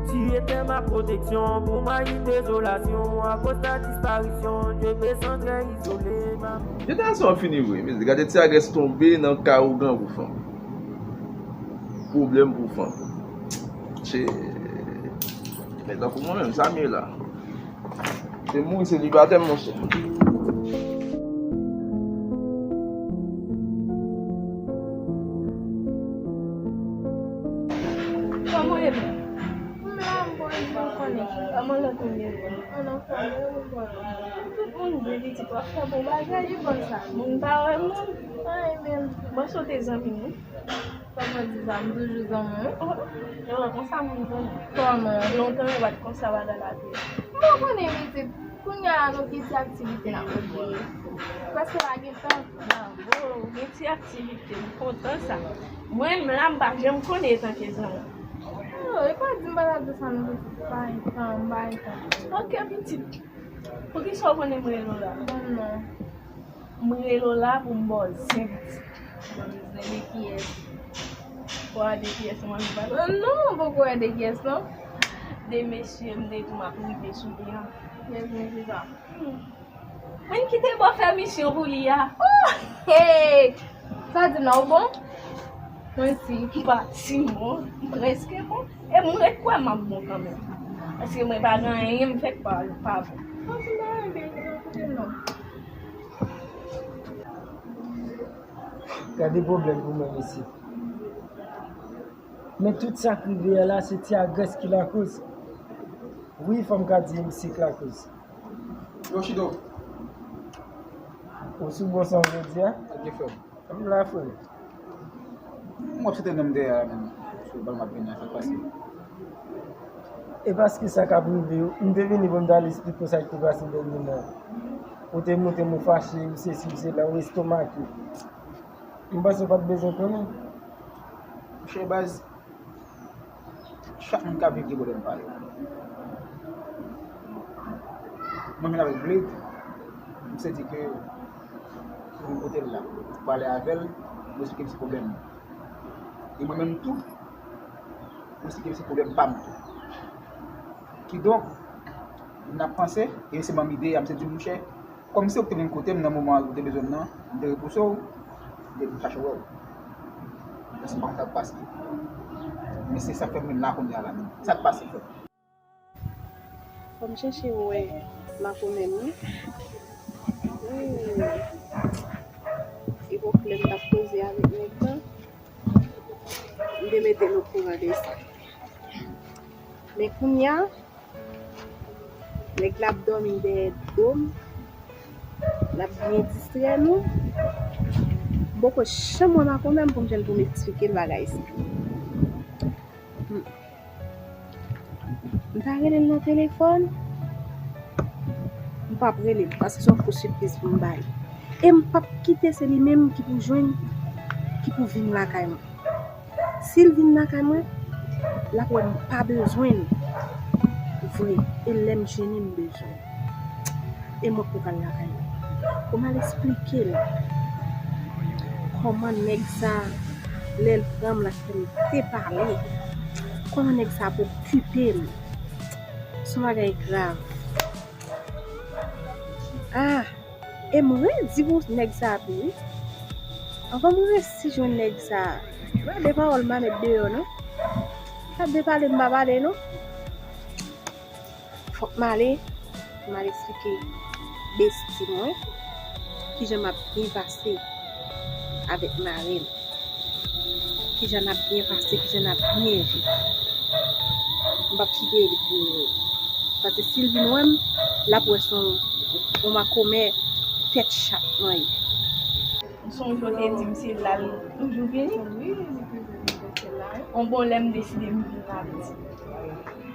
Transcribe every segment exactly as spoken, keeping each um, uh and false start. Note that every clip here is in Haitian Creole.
Tu étais ma protection pour ma île désolation. À cause ta disparition, je me sens très isolé. Ma Jenerasyon an fini vre, mezanmi. Gade ti agrès tonbe nan ka ougan pou fanm. Pwoblèm pou fanm. Che. Men tankou mwen menm, sa m ye la. Se mouri selibatè, monchè. Kòman w ye menm? M la, m bon, ou konnen. Kòman lòt moun ye? An anfòm, wi, m bon. Tout moun vle pitit, w ap fè bon bagay, li konn sa. Moun pa wè moun. Ay, men. Mwen sot zanmi nou. Kòman di sa, m toujou zanmi w. Yo, konsa moun zanmi. Kòman? Lontan yo pa t konsa bagay la te ye. M pa konnen pitit. Kounye a nou gen ti aktivite n ap okipe. Prèske pa gen tan. Bravo, gen ti aktivite, m kontan sa. Mwen menm la, m pa janm konnen etanke zanmi. Oh, e pa di m pa t ap di sa non pitit, m pa gen tan, m pa gen tan. Ok, pitit. Poukisa w konnen m rele w la? Bon, non. M rele w la pou m ba w zen pitit. Mwen bezwen de kiyès. Ou a de kiyès mwen anvi pale? Non, ou poko wè de kiyès non. De mesye m te di w m ap rive sou li an. Kiyès mesye sa? Hmm. Mwen kite bò fè misyon pou li a. Oh, hey! Sa di m la ou bon? Mwen si. M pa si bon, m prèske bon. E mwen ret kwè m ap bon kanmenm. Paske mwen pa gen anyen m fè k pa, pa bon. Mwen si m pa renmen peyi m nan kote m non. Gade pwoblèm pou mwen mesye. Men tout sa k rive a la, se ti agrès ki lakoz. Wi, fò m ka di misye k lakoz. Yo, Chido. Ou sou bon san jodi a? Sa k gen, frè m? M la, frè m. M wè w ap site non m dèyè a menm. Sou bal m ap vini a, sa k pase? E paske sa k ap rive yo, m te vini pou m t al esplike w sa k te pase dènyèman. Ou te montre m ou fache, ou sesi, ou sela, ou estomake. M panse w pa t bezwen konnen. Monchè baz, chak moun ka viv gen pwoblèm pa yo. Mwen menm avèk Blade, m santi ke pou m kote l la, pale avè l, mwen esplike m se pwoblèm mwen. E mwen menm tou, mwen esplike m se pwoblèm pa m tou. Kidonk, n ap panse, e se ban m ide a, m se di, monchè, kòm se ou ki te vin kote m nan moman ou te bezwen m nan, m te repouse w, m te vin chache wè w. Paske m pa konn sa k pase. Men se sa k fè m vin la kounye a la menm. Sa k pase, frè m? Fò m chèche wè makomè m nan. Hmm. E pwoblèm m t ap koze avèk nèg lan. M te mete l okouran de sa. Men kounye a, nèg la ap dòmi dèyè do m. L ap byen distrè nou. M poko janm wè makomè m pou m jwenn pou m eksplike l bagay sa. Hmm. M ta rele l nan telefòn. M p ap rele l paske se yon kou sipriz pou m ba li. E m p ap kite se li menm ki pou jwenn, ki pou vin lakay mwen. Si l vin lakay mwen, l ap wè m pa bezwen l vre. E lè m jennen, m bezwen l. E mwen pou m al lakay li. Pou m al eksplike l kòman nèg sa, lè l pran m, l ap fè m depale. Kòman nèg sa ap okipe m. Se yon bagay grav. Ah! E m redi pou nèg sa tou wi. Anvan m resi jwenn nèg sa, gade pawòl m pa met deyò non. Gade pale m pa pale non. Fòk m ale, m al eksplike besti mwen kijan m ap byen pase avèk mari m. Kijan n ap byen pase, kijan n ap byen viv. M p ap kite li vin wè m. Paske si l vin wè m, l ap wè se yon, yon makomè tèt chat mwen ye. M sonje w te di m se la l toujou vini. Wi, li toujou vini, se la. Yon bon lè m deside m vin la, pitit.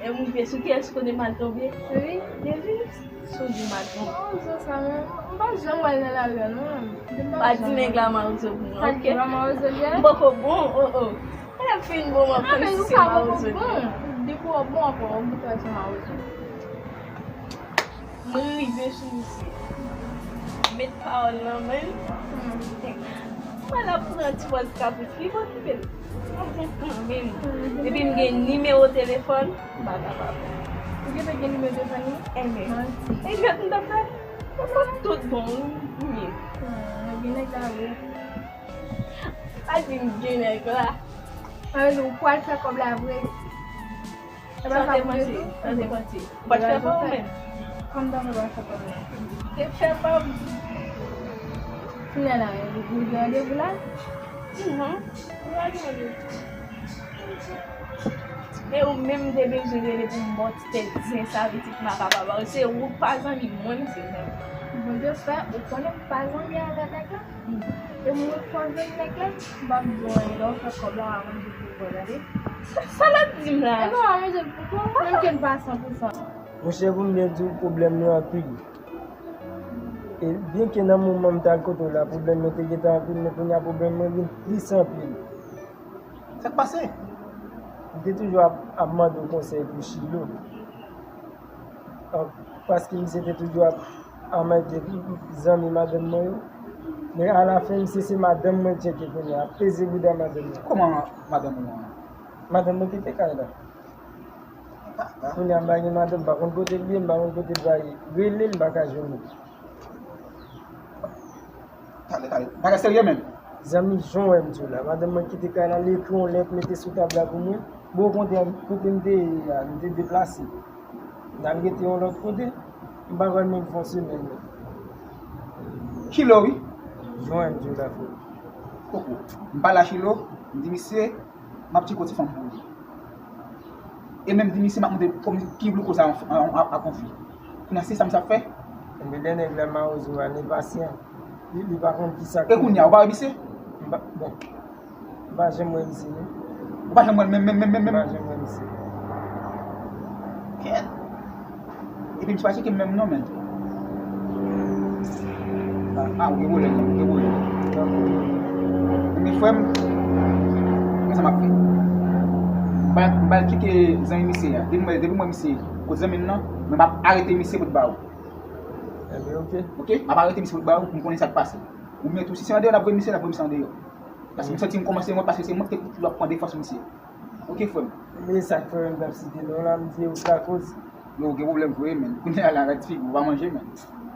E m rive sou kiyès kote m al tonbe? Wi, Davis. Sou di m al tonbe. Mawozo sa menm. M pa janm wè l nan lari a non. Pa di nèg la mawozo pou mwen, ok? Sa ki pa mawozo li ye? M poko bon, oh, oh. Lè fin bon, m ap konn si se mawozo li ye. Depi w bon ankò, ou gentan se mawozo. Mwen rive sou misye. Met pawòl nan men l. Mwen ap pran ti pòz kapris li, bon, kite l. Mwen ap pran men l. Epi m gen nimewo telefòn, m pa kapab. Ou gentan gen nimewo telefòn li? Enben. Manti. E jwèt m t ap fè? Mwen fè tout bon, wi. Mwen gen nèg la vre. Pa di m gen nèg la. Sa vle di ou pral fè kòb la vre? Sa te panse, sa te panse. Ou pa t fè pa ou menm. Kòm ta fè pa fè pa menm. Te fè pa ou. Kounye a la, ou gen randevou la? Mhm. Ou pa gen randevou. E ou menm te bezwen rele pou m ba w ti tèt zen sa pitit makaba ba ou. Se ou k pa zanmi mwen, se mwen. Bondye fè, ou konnen m pa zanmi avè nèg la. E mwen fò jwenn nèg la, m p ap di w anyen lè w fè kòb la, w a manje pou w tande. Sa, sa l ap di m la? E non, w a manje pou kò w, menm ke n pa san pou san. Monchè, pou m byen di w, pwoblèm yo anpil. E byen ke nan moman m t al kote w la, pwoblèm yo te gentan anpil, men kounye a pwoblèm mwen vin plis anpil. Sa k pase? M te toujou ap, ap mande w konsèy pou Chilo. Paske misye te toujou ap anmède zanmi madanm mwen yo. Men alafen, misye se madanm mwen l tcheke kounye a, ap peze bouda madanm mwen. Kòman madanm ou an? Madanm mwen kite kay la. Kounye a m pa gen madanm, m pa konn kote l ye, m pa konn kote l va ye. Rele l, m pa ka jwenn li. Talè, talè. Bagay serye menm. Zanmi, jan w wè m di w la, madanm mwen kite kay la, li ekri yon lèt, mete sou tab la pou mwen. Bon, okontrè, kote m te ye la, m te deplase. N al rete yon lòt kote, m pa wè l menm fè yon semèn non. Chilo, wi. Jan w wè m di w la, frè. Koko. M pale a Chilo, m di misye, m ap tcheke yon ti fanm pou li. E menm di misye m ap monte kòm ki blouko sa a, a, a, a konfi. Kounye a se sa misye ap fè? Ebyen lè nèg la mawozo a, ne pasyan. Li, li pa konn kisa. E kounye a, ou pa wè misye? M pa, bon. M pa janm wè misye, non. Ou pa janm wè l menm, menm, menm, menm, menm? M pa janm wè misye. Kèt. Epi misye pa tcheke m menm non, men. Ah, ah, ou gen pwoblèm, ou gen pwoblèm. Men frè m, men sa m ap fè. M pral, m pral tcheke zanmi misye a. Depi m wè, depi m wè misye kot zanmi m nan, mwen m ap arete misye pou l ba ou. Ebyen, oke. Oke, m ap arete misye pou l ba ou, pou m konnen sa k pase. Ou mèt ou, si se andeyò n ap voye misye, n ap voye misye andeyò. Paske m santi m kòmanse wont, paske se mwen ki te toujou ap pran defans misye. Oke, frè m. Men sa k fè m t ap site non w la, m di ou sa koz. Yo, gen pwoblèm vre, men. Kounye a la, gad figi w, ou pa manje, men.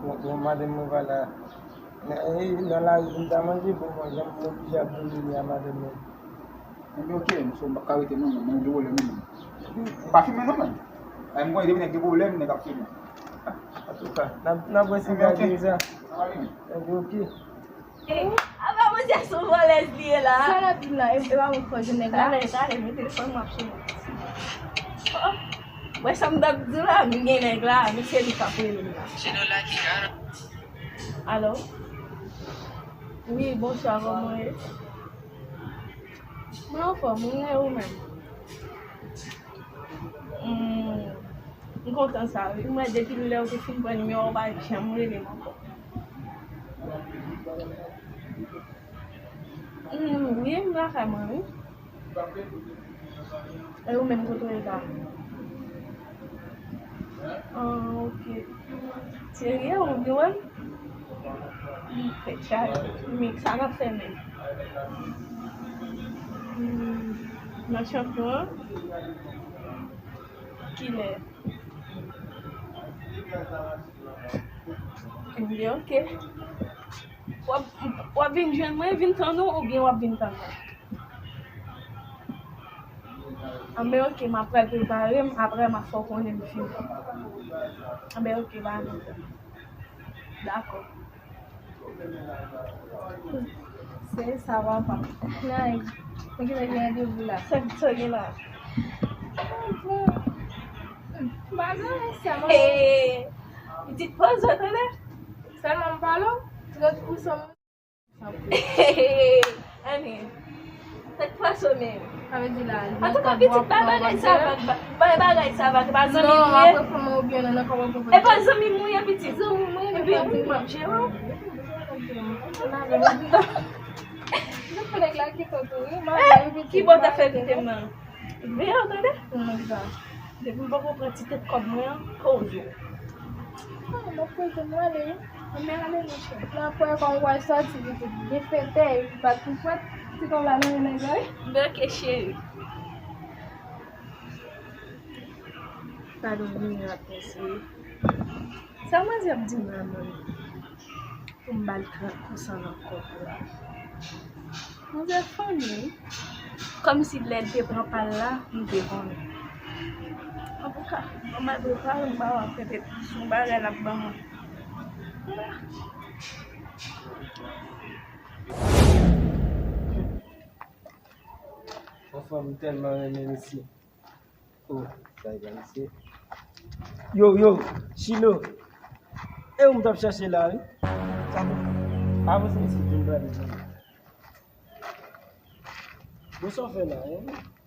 Bon, bon, madanm mwen pa la. Nan, e, nan lari pou m ta manje, bon, mwen, jan m oblije ap domine a madanm mwen. Ebyen, oke, m sou m p ap ka rete non, men, mwen gen pwoblèm, men. M pa fimen non, men. Ay, m konnen depi nèg gen pwoblèm, nèg ap fimen. Antouka, n ap, n ap wè si m ka jere sa. Ebyen, oke. Apa manzè se yon vòlèz li ye la? Sa l ap di la, e, e pa mwen k fè w jwenn nèg la? Talè, talè, men telefòn mwen ap sone. Oh, wè sa m t ap di w la, m gen nèg la, men se li k ap rele m la. Alo? Wi, bonswa, kòman w ye? Mwen anfòm, mwen e ou menm? Hmm, m kontan sa, wi. M wè depi lè w te fin pran nimewo w, ou pa janm rele m ankò. Hmm, wi, m lakay mwen, wi. E ou menm, kote w ye la? Ah, ok. Serye, ou vle wè m? M fèk chaje. Men sa n ap fè menm? Hmm, nan chanpyon an? Kilè? Ebyen, ok. W ap, w ap vin jwenn mwen, vin tann ou, oubyen w ap vin tann mwen? Anben, ok, m ap pral prepare m, apre m ap fè w konnen m fini. Anben, ok, pa gen pwoblèm. Dakò. Se sa, papa. Nice. Mwen genlè gen randevou la. Sa, sa gen la? Bagay, sèlman. Hey, pitit poze, tande? Sèlman m pale w, trant pou san. Anyen. Tèt pwasonnen. Sa vle di la, antouka, pitit, bay bagay sa vag, bay bagay sa vag, e pa zanmi m ou ye? Non, apre fanm ou byen nan kò w. E pa zanmi m ou ye, pitit? Zanmi mwen, epi ou m ap jere w. Ki bò w ta fè kite m nan? Veye w, tande? Depi m poko pran ti tèt kòb mwen an, poze w. Ah, m ap poze m ale wi. Anben ale monchè. Nan pwen kòm w al sòti, pitit, byenfetè, epi bat pou fwèt, ti kòb la nan men nèg la wi. Bèk e cheri. Padon, vini rapès wi. Sa manzè ap di m la menm? Pou m ba l trant pou san nan kòb la. Manzè funny wi. Kòmsi lè l te pran pa l la, m te konnen. Antouka, bon, malgre pa l, m pa wè petèt se yon bagay l ap ban mwen. Anfen, m tèlman renmen misye. Oh, sa e pa misye. Yo, yo, Chilo. E ou m t ap chache la, wi. Sa bon. Avanse isit, vin pale. Bon, sa w fè la, hein?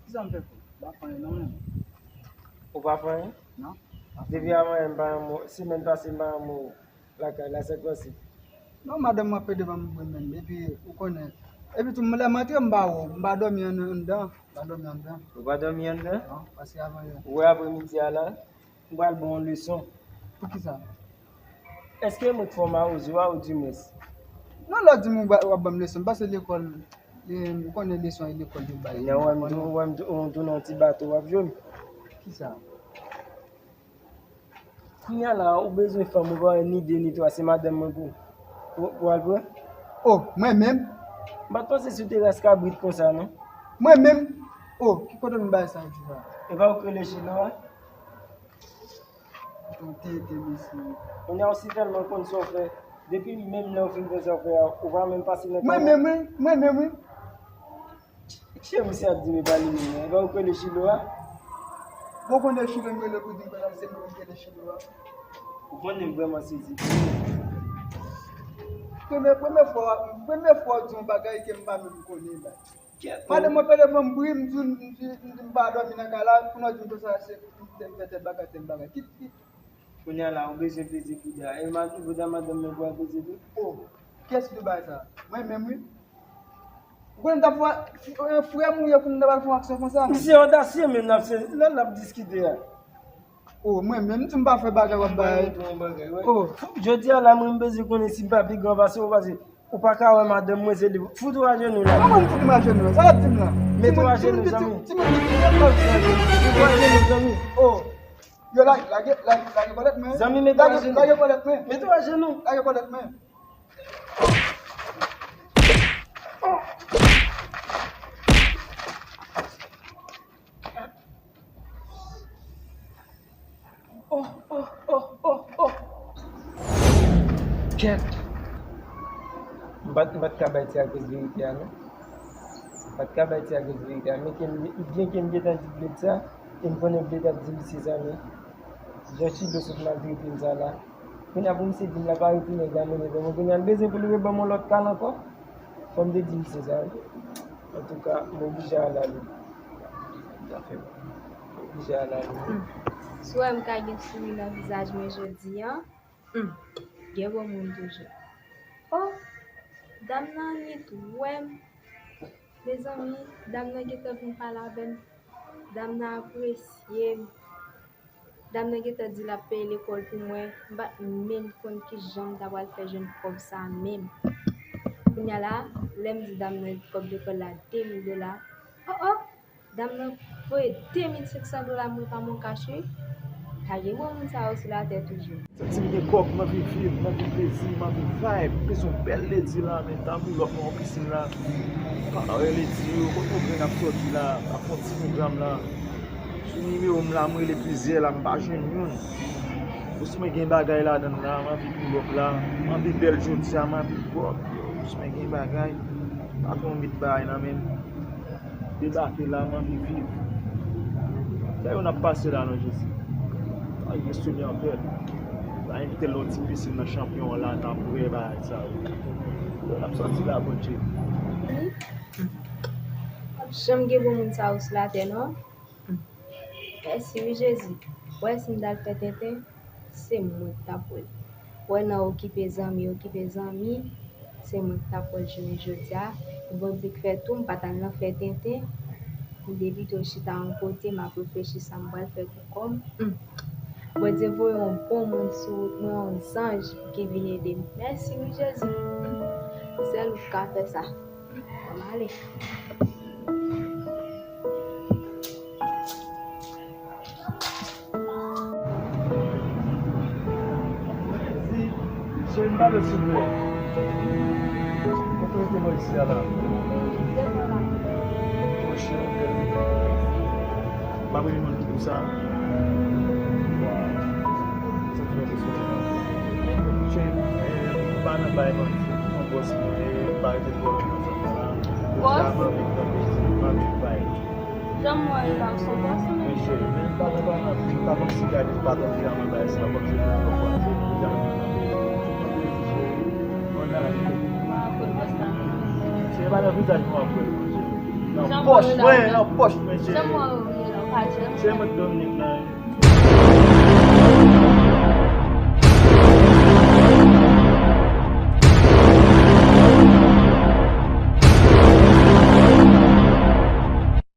Kisa m fè pou? M pa fè anyen non, menm. Ou pa fè anyen? Non. Depi avan yè m pa yon mo, semèn pase m pa yon mo lakay la, sa k pase? Non, madanm mwen pede ban m bri menm, epi ou konnen. Epi tou, lè m antre, m ba ou, m ba dòmi ann-, anndan, m ba dòmi anndan. Ou pa dòmi anndan? Non, paske avan yè. Ou wè apremidi a la, m pral ba w yon leson. Poukisa? Èske mwen k fè w mawozo a, oudimwens? Non, lè w di m w ap ban m leson, m pase lekòl, e, m konnen leson e lekòl yo bay. Kounye a, ou wè m tou-, ou wè m tou-, ou tounen yon ti bato w ap jwe m. Kisa? Kounye a la, ou bezwen fanm, ou pa wè ni de ni twa, se madanm mwen pou, pou, pou al pran. Oh, mwen menm? M pa t panse si w te ras kabrit konsa, non. Mwen menm? Oh, ki kote m bay sa w di la? E pa ou k rele Chilo a? Ton tete, mesye. Kounye a, ou si tèlman konn sa w fè. Depi menm lè w fin fè sa w fè a, ou pa menm pase nan kay la. Mwen menm, wi. Mwen menm, wi. Cheri, misye ap di m e pa li menm nan. E pa ou k rele Chilo a? Bon, konnen Chilo m rele pou di m konnen se mwen k rele Chilo a. Ou konnen m vrèman sezi. Premye, premye fwa, premye fwa w di yon bagay ke m pa menm konnen la. Madanm mwen pede ban m bri, m di, m di, m di m pa dòmi nan kay la, kounye a w di m konsa se tèl, tèl, tèl bagay, tèl bagay. Ki, ki, Kounye a la, ou bezwen peze bouda. E ma-, bouda madanm nan pou al peze tou? Oh, kiyès ki te bay sa? Mwen menm, wi. Ou konnen m t ap fè, eh, frè m ou ye pou m ta pral fè yon aksyon konsa? Misye odasye menm, l ap se, lè l ap diskite a. Oh, mwen menm, m di m pa fè bagay w ap bay. Oh. Jodi a la, mwen m bezwen konnen si m pa pi gran pase ou, pase ou pa ka wè madanm mwen, se li. Fout ou ajenou la. Kòman m fout m ajenou la? Sa l ap di m la? Mete w ajenou, zanmi. Timoun, timoun, timoun, timoun. Mete w ajenou, zanmi. Oh. Yo, lage, lage, lage, lage kòlèt mwen. Zanmi, mete w ajenou. Lage kòlèt mwen. Mete w ajenou. Lage kòlèt mwen. Oh, oh, oh, oh, oh. Kèt! M pa t, m pa t ka bay ti akris verite a, non. M pa t ka bay ti akris verite a. Men ke m, byen ke m gentan di Bled sa, e m konnen Bled ap di misye sa, men jan Chilo sot maltrete m sa la. Kounye a pou misye di m la pa retounen damou li ban mwen, kounye a l bezwen pou l reban m yon lòt kal ankò. Fò m te di misye sa, wi. Antouka, m oblije al ale. Zafè m. M oblije al ale. Hmm. Si w wè m ka gen souri nan vizaj mwen jodi a, hmm, gen bon moun toujou. Oh, dam nan annik wè m. Mezanmi, dam nan gentan vin pale avè m. Dam nan apresye m. Dam nan gentan di l ap peye lekòl pou mwen, m pa t menm konn kijan m ta pral fè jwenn kòb sa a menm. Kounye a la, lè m di dam nan kòb lekòl la de mil dola, oh, oh, dam nan voye de mil senk san dola mwen pa mon kach wi. Pa gen bon moun sa yo sou latè toujou. Santi m gen kòb, m anvi viv, m anvi plezi, m anvi vibe. M bezwen yon bèl ledi la, men tanbou lòk nan yon pisin la. Pa wè ledi yo, kote yo grenn ap sòti la, ap fè yon ti pwogram la. Sou nimewo m la, m rele plizyè la, m pa jwenn youn. Jis mwen gen bagay ladan l la, m anvi pull up la, m anvi bèl jodi a, m anvi pwòp. Jis mwen gen bagay, pa fè yon mit bagay nan men m. Debake la, m anvi viv. Sa yo n ap pase la non Jezi. Pa gen soulye an pèl. Pa envite l nan ti pisin nan chanpyon an la, n ap wè bagay sa yo. Yo n ap sòti la, Bondye. Janm gen bon moun sa yo sou latè non. Mèsi wi Jezi. Wè si m t al fè tenten, se mwen k t ap wè l. Wè nan okipe zanmi, okipe zanmi, se mwen k t ap wè l jounen jodi a. E Bondye k fè tou, m pa t al nan fè tenten. M te pito chita yon kote, m ap reflechi sa m pral fè pou kò m. Hmm. Bondye voye yon bon moun sou wout mwen, yon zanj ki vin ede m. Mèsi wi Jezi. Hmm. Sèl ou k ka fè sa. Ann ale. Cheri, m pale silvouplè. Kote w rete lòj isi a la? Devan la. Monchè, m ap rele moun ki pou sa. Waw. Sa fè m soti la. Cheri, eh, m pa nan bay manti. M gon bòs mwen ye, m pa rete twò lontan nan zòn nan la. Bòs? Jodi a m anvi kanpe isi, m anvi bay. Jan m wè w la, ou se yon bòs ou menm? Wi, cheri, men m pa nan bay manti, m pa konn si gade m pa konn jan mwen bay sa, kòm se yon bòs, se yon jan m Mwen nan. M pa konn bòs la. Se pa nan vizaj mwen w ap wè l, cheri. Nan pòch mwen, nan pòch mwen, cheri. Jan m wè w ye la, ou pa jwenn mwen. Cheri, mwen Dominique nan.